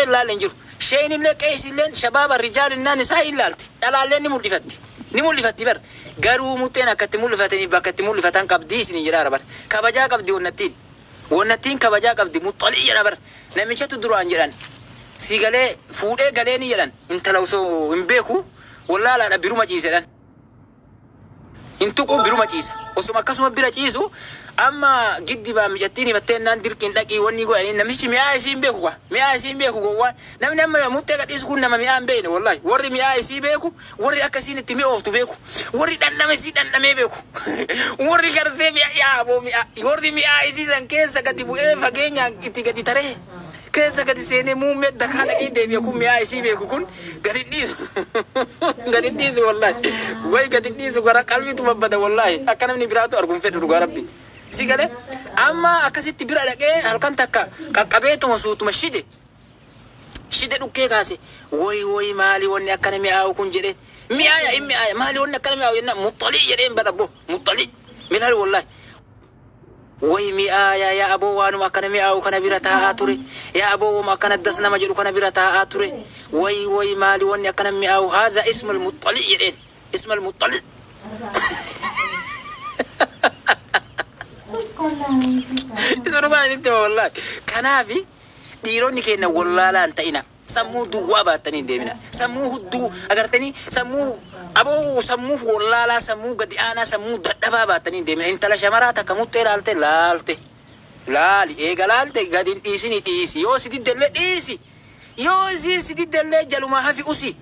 Muxxee hin laalle hin jiru. Sheeyinillee qeesilleen shabaaba rijaalinnaan isaa hin laalti. Dhalaalleen ni mul'ifatti. Ni mul'ifatti bar. Garuu muxxeen akka itti mul'ifataniif bakka itti mul'ifatan qabdii isiniin jedhaara bar. Kabajaa qabdi wonnattiin. Wonnattiin kabajaa qabdi muxxalii jedha bar. Namichatu duraan jedhan. Si galee fuudhee galee ni jedhan. Intala osoo hin beeku wallaalaadha biruma ciisedhan. Hin tuqu biruma ciisa. Osuma akkasuma bira ciisu amma giddi baa micattiin himattee naan dirqiin dhaqii wanni godhanii namichi mi'aa isii hin beeku kwa. Mi'aa isii hin beeku gowwaan. Namni amma muxxee gadhiisu kun nama mi'aa hin beekne wallahi. Warri mi'aa isii beeku, warri akka isiin itti mi'ooftu beeku, warri dhandhama isii dhandhamee beeku. Warri gartee mi'a yaa aboo mi'aa warri mi'aa isii san keessa gadi bu'ee fageenyaan itti gadi taree keessa gadi seenee muummee dakaa dhaqee deebi'e kun mi'aa isii beeku kun gadi hin dhiisu. Gadi hin dhiisu wallahi. Way gadi hin dhiisu gara qalbiitu babbada wallahi. Akka namni biraatu argu hin fedhu dhugaa rabbi. Si galee amma akkasitti bira dhaqee halkan takka qaqqabeetuma suutuma shide. Shide dhukkee kaase. Woy woy maali wanni akkana mi'aawu kun jedhee. Mi'aaya in mi'aaya maali wanni akkana mi'aawu jennaan muxxalii jedheen badha muxxalii. Minal wallahi. Way mi'aaya yaa aboo waanuma akkana mi'aawu kana bira taa'aa ture. Yaa aboo wama akkana das nama jedhu kana bira taa'aa ture. Way way maali wanni akkana mi'aawu haaza ismal muxxalii jedheen. Ismal muxxalii. Isa dhugaa isinitti hima wallahi. Kanaafi dhiironni keenya wallaalaa hin ta'ina. Sammuu duwwaa baattanii hin deemina. Sammuu hudduu agartanii sammuu aboo sammuu wallaalaa sammuu gadi aanaa sammuu dadhabaa baattanii hin deemina. Intala shamaraa takka muxxee laalte laalte. Laali eega laalte gadi hin dhiisini dhiisi. Yoo si diddellee dhiisi. Yoo isiin si diddellee jalumaa hafi usi.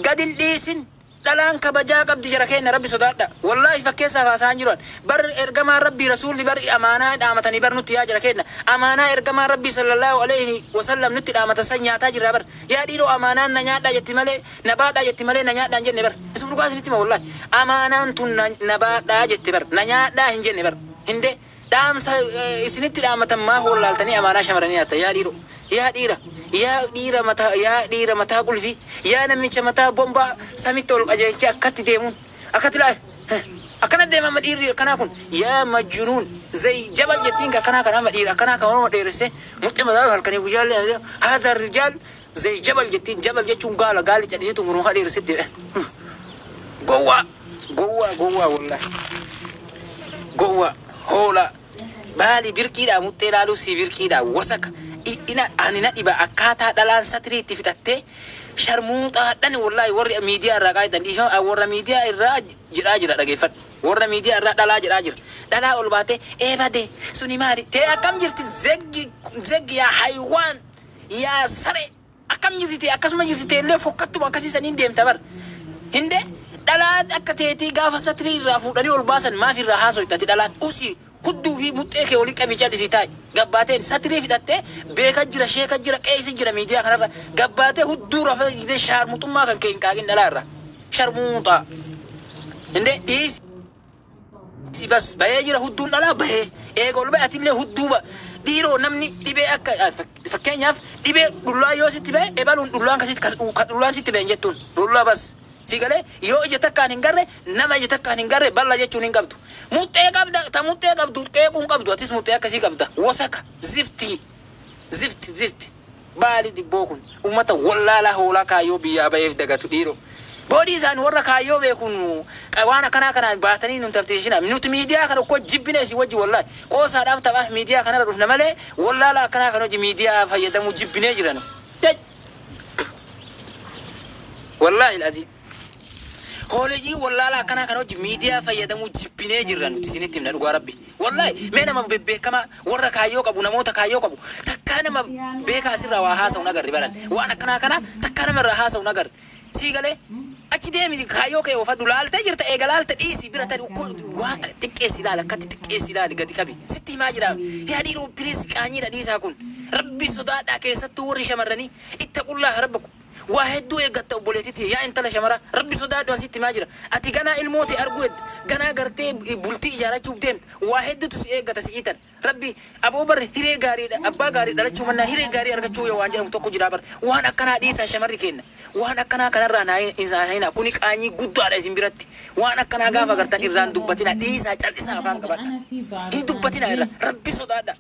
Gadi hin dhiisin. Dhalaan kabajaa qabdi jara keenya rabbi sodaadha. Wallaahi fakkeessaaf haasa'aan jiru an. Bar ergamaan rabbii rasuulli bar amaanaa dhaamatanii bar nutti yaa jara keenya. Amaanaa ergamaan rabbii sallallahu aleyhi wasallam nutti dhaamatan san nyaataa jirraa bar. Yaa dhiiroo amaanaan na nyaadhaa jetti malee na baadhaa jetti malee na nyaadhaa hin jenne bar. Isuma dhugaa isinitti hima wallaahi. Amaanaan tun na, na baadhaa jette bar. Na nyaadhaa hin jenne bar. Hindee. Dhaamsa isinitti dhaammatan maaf wallaaltanii amaanaa shamarranii nyaattan yaa dhiiroo yaa dhiira yaa dhiira mataa yaa dhiira mataa qulfii yaa namicha mataa bombaa samitti ol qajeelchee akkatti deemuun akkatti laa akkana deema amma dhiirri akkanaa kun yaa majjunuun zay jabal jettiin akkanaa kana amma dhiira akkanaa kan morma dheeressee muxxee mataa halkanii guyyaallee haadha rijaal zay jabal jettiin jabal jechuun gaala gaalli cadhiseetu morma dheeressee deema gowwaa gowwaa gowwaa wallahi Gowwa hoolaa. Baali birqiidhaa muxxee laaluu sii birqiidhaa wasaka ina ani na dhiba akkaataa dhalaan satirii itti fixattee sharmuuxaadhani wallaahi warri miidiyaa irraa qaayitan dhiifama warra miidiyaa irraa jedhaa jira dhageeffadhu warra miidiyaa irraa dhalaa jedhaa jira dhalaa ol baatee ee bade suni maali tee akkam jirti zeggi zeggi yaa haywaan yaa saree Akkam jirti tee akkasuma jirti teellee fokkattuma akkasii saniin deemta bar. Hinde dhalaa akka teetii gaafa satrii irraa fuudhanii ol baasan maaf irraa haasoyta ati dhalaan usi hudduu fi muxxee kee olii qabii callisii taa'i. Gabbaateen satrii fixattee beeka jira sheeka jira qeeysi jira miidiyaa kanarra gabbaatee hudduu rafa jitee shaarmuxummaa kan kee hin qaaqin dhalaa irraa. Sharmuuxaa. Hinde dhiisi. Si bas bayee jira hudduun dhalaa bayee eega ol baye atillee hudduu ba dhiiroo namni dhibee akka fakkeenyaaf dhibee dhullaa yoo sitti baye ebaluun dhullaan ka sitti ka dhullaan sitti baye hin jettuun dhullaa bas si galee yoo ija takkaan hin garre nama ija takkaan hin garre balla jechuun hin qabdu muxxee qabda ta muxxee qabdu qeequu hin qabdu atis muxxee akkasii qabda wosaka ziftii Zift zift baali dibboo kun ummata wollaalaa hoolaa kaayyoo biyyaa baheef dagatu dhiiroo. Boodii isaan warra kaayyoo beekuun waan akkanaa kanaan baatanii nun taftiishina. Nuti miidiyaa kana ukkoo jibbina isin wajji wallahi. Qoosaadhaaf taphaaf miidiyaa kanarra dhufna malee wollaalaa akkanaa kan hojii miidiyaa fayyadamuu jibbinee jirra nu. Wallaahi alazim. Hooleyyii wallaalaa akkanaa kana wajji miidiyaa fayyadamuu jibbinee jirra nuti isinitti himna dhugaa rabbi. Wallaahi mee nama bebbeekamaa warra kaayyoo qabu namoota kaayyoo qabu takkaa nama beekaa asirraa waa haasa'u hin agarre baran. Waan akkanaa kana takkaa nama irraa haasa'u hin agarre. Sii galee achi deemi kaayyoo kee oofadhu laaltee jirta eega laalte dhiisi bira tari waan xiqqeessi ilaali akkatti xiqqeessi ilaali gadi qabi sitti himaa jira. Yaa dhiiroo please qaanyiidha dhiisaa kun. Rabbi sodaadhaa keessattuu warri shamarranii ittaqullaaha rabbakum. Waa hedduu eeggatta obboleettii tiyya yaa intala shamaraa rabbi sodaadhu an sitti himaa jira ati ganaa ilmoo tee arguu hedda ganaa gartee bultii ijaarachuuf deemta waa heddutu si eeggata si'ii tana rabbi aboo bar hiree gaarii abbaa gaarii dhalachuu mannaa hiree gaarii argachuu wayya waan jedhamu tokko jiraa bar waan akkanaa dhiisaa shamarri keenna waan akkanaa kanarraa naa hin haasa'inaa kuni qaanyii guddaadha isin biratti waan akkanaa gaafa agartan irraan dubbatinaa dhiisaa cal'isaa afaan qabadha hin dubbatinaa irra rabbi sodaadha.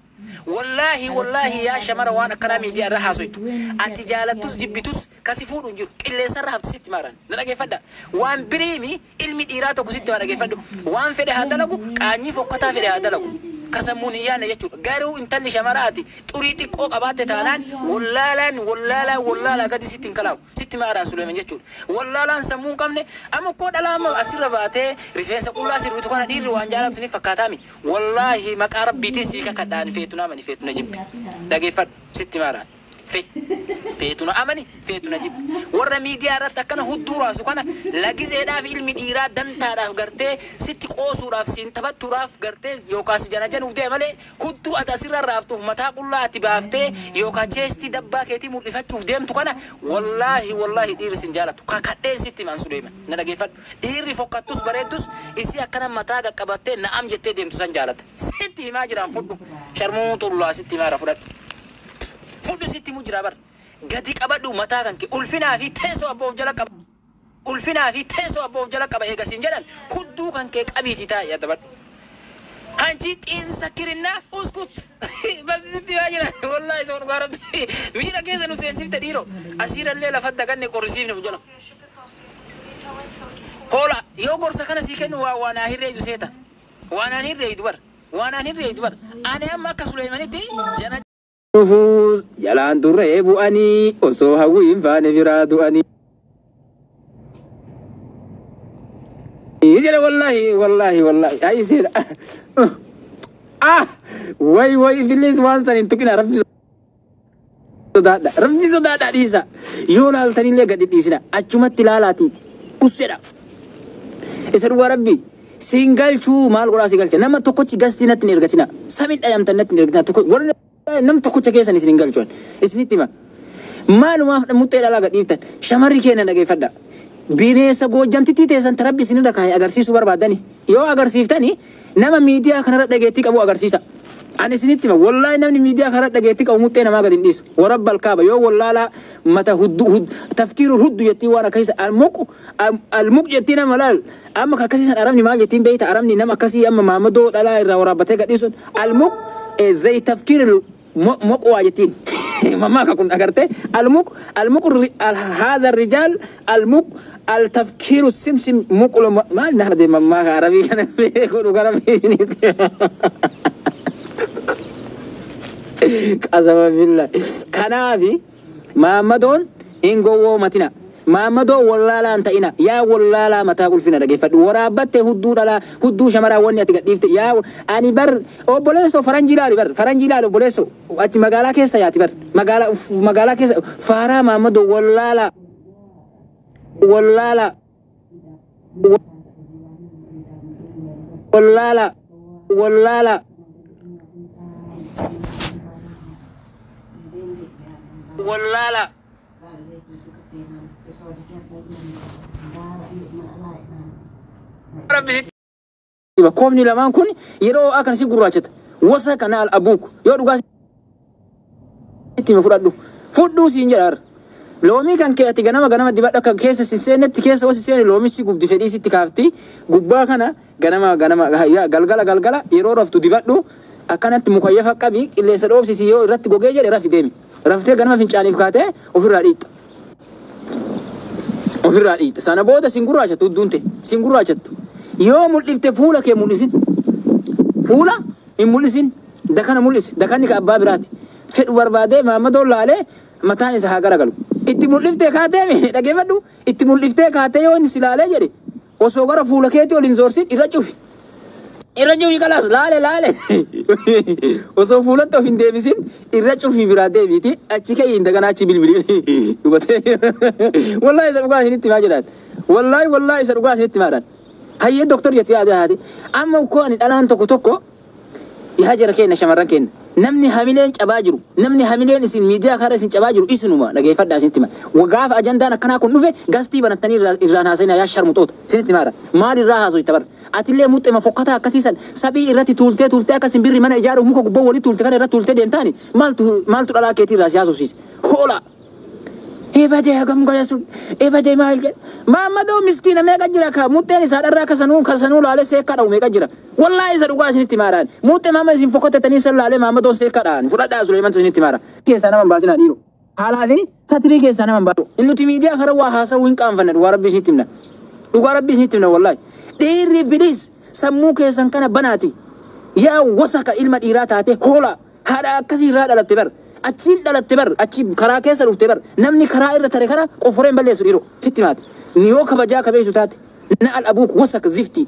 Wallaahi wallaahi, yaa shamara waan akkanaa miidiyaa irra haasoytu, ati jaalattus jibbitus kasi fuudhu hin jiru. Qilleensarra hafti sitti maaran na dhageeffadha. Waan biriimi ilmi dhiiraa tokko sitti waa dhageeffadhu. Waan fedhe haa dalagu, qaanyii fokkataa fedhe haa dalagu, ka sammuun hin yaadne jechuudha. Garuu intalli shamaraati xurii xiqqoo qabaatte taanaan wallaalaan wallaalaa wallaalaa gadi sitti hin kalaawu sitti maaraan Suleeman jechuudha. Wallaalaan sammuu hin qabne amma koo dhalaa amma asirra baatee rifeensa qullaa sirbitu kana dhiirri waan jaalatu siniif fakkaataami. Wallaahi maqaa rabbiitiin sii kakadhaan, feetu na amani, feetu na jibbi. Dhageeffadhu sitti maaraan. Feetu na amani, feetu na jibbi. Warra miidiyaa irratti akkana hudduu raasu kana lagizeedhaaf ilmi dhiiraa dantaadhaaf gartee sitti qoosuudhaaf, siin taphattuudhaaf gartee yookaan si janajanuuf deema malee, hudduu ati asirra raaftuuf, mataa qullaa ati baaftee yookaan cheestii dabbaa keetii mul'ifachuuf deemtu kana wallaahi wallaahi dhiirri sin jaalatu. Kakadheen sitti himan, Suleeman, na dhageeffadhu. Dhiirri fokkattus bareeddus isii akkana mataa qaqqabattee na'am jettee deemtu san jaalata. Sitti himaa jiraan, fudhu. Sharmuu xullaa sitti himaara, fudhadhu. Fudhu sitti himu jira bar. Gadi qabadhu mataa kan kee, ulfinaa fi teessoo abbaa of jala qaba. Ulfinaa fi teessoo abbaa of jala qaba eegasiin jedhan, hudduu kan kee qabiitii taa'e adabadhu. Hanchi xiinsa kirinnaa uskut. Bas sitti himaa jira. Wallaahi isa dhugaa rabbi. Miira keessa nu seensifte dhiiroo. Asiirallee lafa daganne qorrisiifne of jala. Hoola yoo gorsa kana sii kennu waa waan hirreeydu seeta. Waan aan hirreeydu bar. Waan aan hirreeydu bar. Ani amma akka Suleemanitti jana dhufuus jalaan turree bu'anii osoo hawwiin faane biraa du'anii. Jedha wallaahi wallaahi wallaahi ayi seera. Ah, way way, ibilis waan san hin tuqina. Rabbi sodaadha, rabbi sodaadha, dhiisa. Yoo laaltanillee gadi dhiisina, achumatti ilaalaati ussedha. Isa dhugaa rabbi siin galchuu maal godhaa si galcha? Nama tokkochi gastii natti hin ergatina, samin dhayamtan natti hin ergatina. Tokko warri nam tokkocha keessan isin hin galchuan isinitti hima. Maalumaaf muxxee dhalaa gadhiiftan? Shamarri keenya, dhageeffadha. Bineensa goojjamtittii teessan tarabbi isinirra kaa'e agarsiisuu barbaadani yoo agarsiiftani, nama miidiyaa kanarra dhageettii qabu agarsiisa. Ani isinitti hima, wallaahi namni miidiyaa kanarra dhageettii qabu muxxee namaa gadi hin dhiisu. Warabba alkaaba yoo wallaalaa mata huddu tafkiiru huddu jettii waan akkasii almuq almuq jettii nama laal. Amma akkasii san arabni maal jettiin beeyta? Arabni nama akkasii amma maamadoo dhalaa irraa waraabbatee gadhiisuun almuq zay tafkiiru moqwaa jettiin. Mammaaka kun agarte, almuq almuq haadha rijaal almuq altafkiiru simsim muqlo maal nahde. Mammaaka arabii kana beeku, dhuga rabbii. Qasama billah, kanaafi maammadoon hin gowwoomatina. Maammadoo wallaalaa hin ta'ina. Yaa wallaalaa mataa qulfina, dhageeffadhu. Waraabbatte hudduu dhalaa, hudduu shamaraa wanni ati gadhiifte. Yaa ani bar obboleessoo, faranjii ilaali bar, faranjii ilaali obboleessoo, achi magaalaa keessa yaati bar, magaalaa magaalaa keessa faaraa. Maammadoo wallaalaa wallaalaa wallaalaa wallaalaa wallaalaa. Rabbi koofni lamaan kun yeroo akkan si gurraachata wasa kana al abuuk yoo dhugaa itti hime, fudhadhu, fudhuu siin jedha. Loomii kan kee ati ganama ganama dibadhu. Akka keessa si seenetti, keessa oo si seene loomii si gubdi, fedhii sitti kaafti. Gubbaa kana ganama ganama, galgala galgala yeroo raftu dibadhu. Akkanatti mukayyafa qabi, qilleensa dhoofsisi. Yoo irratti gogee jedhe rafi, deemi. Raftee ganama fincaaniif kaatee ofirraa dhiixa, ofirraa dhiixa. Sana booda sin gurraachattu, hudduun ta'e sin gurraachattu. Yoo mul'ifte fuula kee mul'isin, fuula hin mul'isin, dakana mul'isi. Dakanni ka abbaa biraati. Fedhu barbaadee maammadoon laalee mataan isa haa garagalu. Itti mul'iftee kaatee, dhageeffadhu, itti mul'iftee kaatee yoo inni si laalee jedhe, osoo gara fuula keetii ol hin zoorsin irra cufi. Irra cufi, kalaas laale laale. Osoo fuulatti of hin deebisin irra cufii biraa deebiiti. Achi ka'ii hin daganaa achi bilbili hubatee. Wallaahi isa dhugaa isinitti himaa jedhaan. Wallaahi wallaahi isa dhugaa isinitti himaadhaan. Hayyee doktor jettee yaada haati. Amma koo ani dhalaan tokko tokko, yaa jara keenya, shamarran keenya, namni hamileen cabaa jiru, namni hamileen isin miidiyaa karaa isin cabaa jiru isinuma. Dhageeffadhaa, isinitti hima. Gaafa ajandaan akkanaa kun dhufe gastii banattanii irraan haasa'ina, yaa sharmuxoota, isinitti himaadha. Maal irraa haasofta bara? Atillee muxxema fokkataa akkasiisan saphii irratti tuultee tuultee akka simbirri mana ijaaruuf muka gubbaa walii tuulte kana irratti tuultee deemtaani, maaltu maaltu dhalaa keetii irraa si haasofsiise? Hoola. Ebadee hagam goya sun ebadee maal jedhe Maammadoo miskiina meeqa jira ka muxxeen isaa dharraa kasanuu kasanuu laalee seekka dha'u meeqa jira. Wallaahi isa dhugaa isinitti maaraan. Muxxee maama isin fokkotetanii san laalee Maammadoon seekka dha'an. Fudhadhaa Suleemantu isinitti maara. Keessaa nama hin baasinaa dhiiroo. Haalaa fi satirii keessaa nama hin baasu. Nuti miidiyaa kana waa haasa'uu hin qaanfanne, dhugaa rabbii isinitti himna. Dhugaa rabbii isinitti himna wallaahi. Dhiirri bilis sammuu keessan kana banaati. Yaa wasaka ilma dhiiraa taate hoola haadha akkasii irraa dhalatte bar. Achiin dhalatte bar, achi karaa keessa dhufte bar. Namni karaa irra tare kana qoforee hin balleessu dhiiroo. Sitti maate. Yoo kabajaa kabeessu taate. Na al abuuk wasak zifti.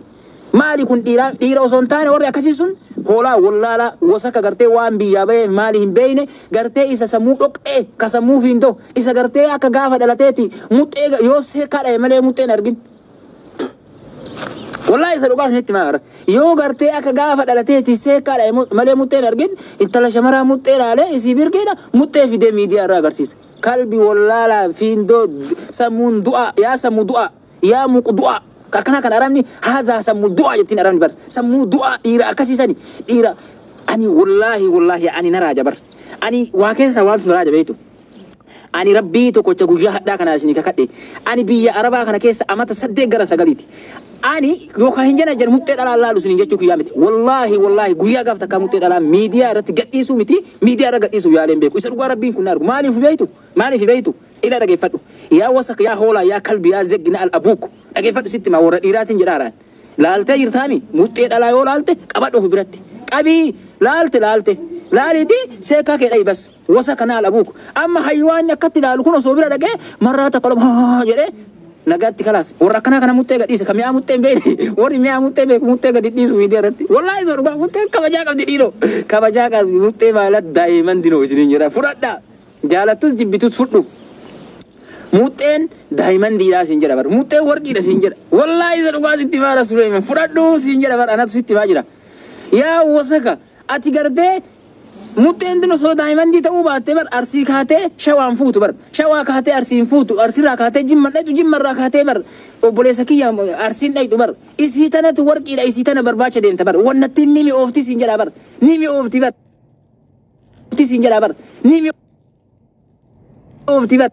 Maali kun dhiiraa dhiira osoo hin taane warri akkasii sun hoolaa wallaalaa wasaka gartee waan biyyaa bahee maali hin beeyne gartee isa sammuu dhoqqee ka sammuu fiindoo isa gartee akka gaafa dhalateeti muxxee yoo seekaa dhaye malee muxxeen argin. Wallaahi isa dhugaa isinitti himaa bara. Yoo gartee akka gaafa dhalateeti seekaa dhaye malee muxxeen argin intala shamaraa muxxee laalee isii birqiidha muxxee fidee miidiyaa irraa agarsiisa. Kalbi wallaalaa fiindoo sammuun du'aa yaa sammuu du'aa yaa muqu du'aa. Akkana kan arabni haazaa sammuu du'aa jettiin arabni bar. Sammuu du'aa dhiira akkasiisani dhiira ani wallaahi wallaahi ani na raaja bar. Ani waa keessa waantu na raaja beektu. Ani rabbii tokkocha guyyaa hadhaa kana isinii kakadhe. Ani biyya arabaa kana keessa amata 8 gara 9ti. Ani yookaan hin jana jedhu muxxee dhalaa laalu isiniin jechuu kiyyaa miti. Wallaahi wallaahi guyyaa gaaf takkaa muxxee dhalaa miidiyaa irratti gadhiisuu miti miidiyaa irra gadhiisuu yaaleen beeku. Isa dhugaa rabbiin kun na argu. Maaliif beektu? Maaliif beektu? Ila dhageeffadhu. Yaa wasak yaa hoolaa yaa kalbi yaa zeggi na al abuuk. Dhageeffadhu sitti maa warra dhiiraatiin jedhaaraan. Laaltee jirtaami muxxee dhalaa yoo laalte qabadhu of biratti. Qabii laalte laalte. Laaliiti seekaa kee dhayi bas. Wasa kana al abuuk. Amma haywaanni akkatti laalu kun osoo bira dhaqee marraa takka lama jedhee nagaatti kalaas. Warra akkanaa kana muxxee gadhiise ka mi'aa muxxee hin beekne. Warri mi'aa muxxee beeku muxxee gadi dhiisu miidiyaa irratti. Wallaahi isa dhugaa muxxeen kabajaa qabdi dhiiroo. Kabajaa qabdi muxxee maalat daa'iman dinoo isiniin jedha. Fudhadhaa. Jaalattus jibbitus fudhu. Muxxeen daa'iman diidhaa siin jedha bar. Muxxeen warqiidha siin jedha. Wallaahi isa dhugaa sitti maara Suleeman. Fudhadhuu siin jedha bar anatu sitti maa jira. Yaa wasaka ati gartee muxxeen tun osoo daa'imandii ta'uu baattee bar arsii kaatee shawaan fuutu bar. Shawaa kaatee arsiin fuutu arsirraa kaatee jimma dhayxu jimmarraa kaatee bar obboleessa kiyya arsiin dhayxu bar. Isii tanatu warqiidha isii tana barbaacha deemta bar. Wannattiin ni mi'oofti siin jedha bar. Ni mi'oofti bar. Siin jedha bar. Ni mi'oofti bar.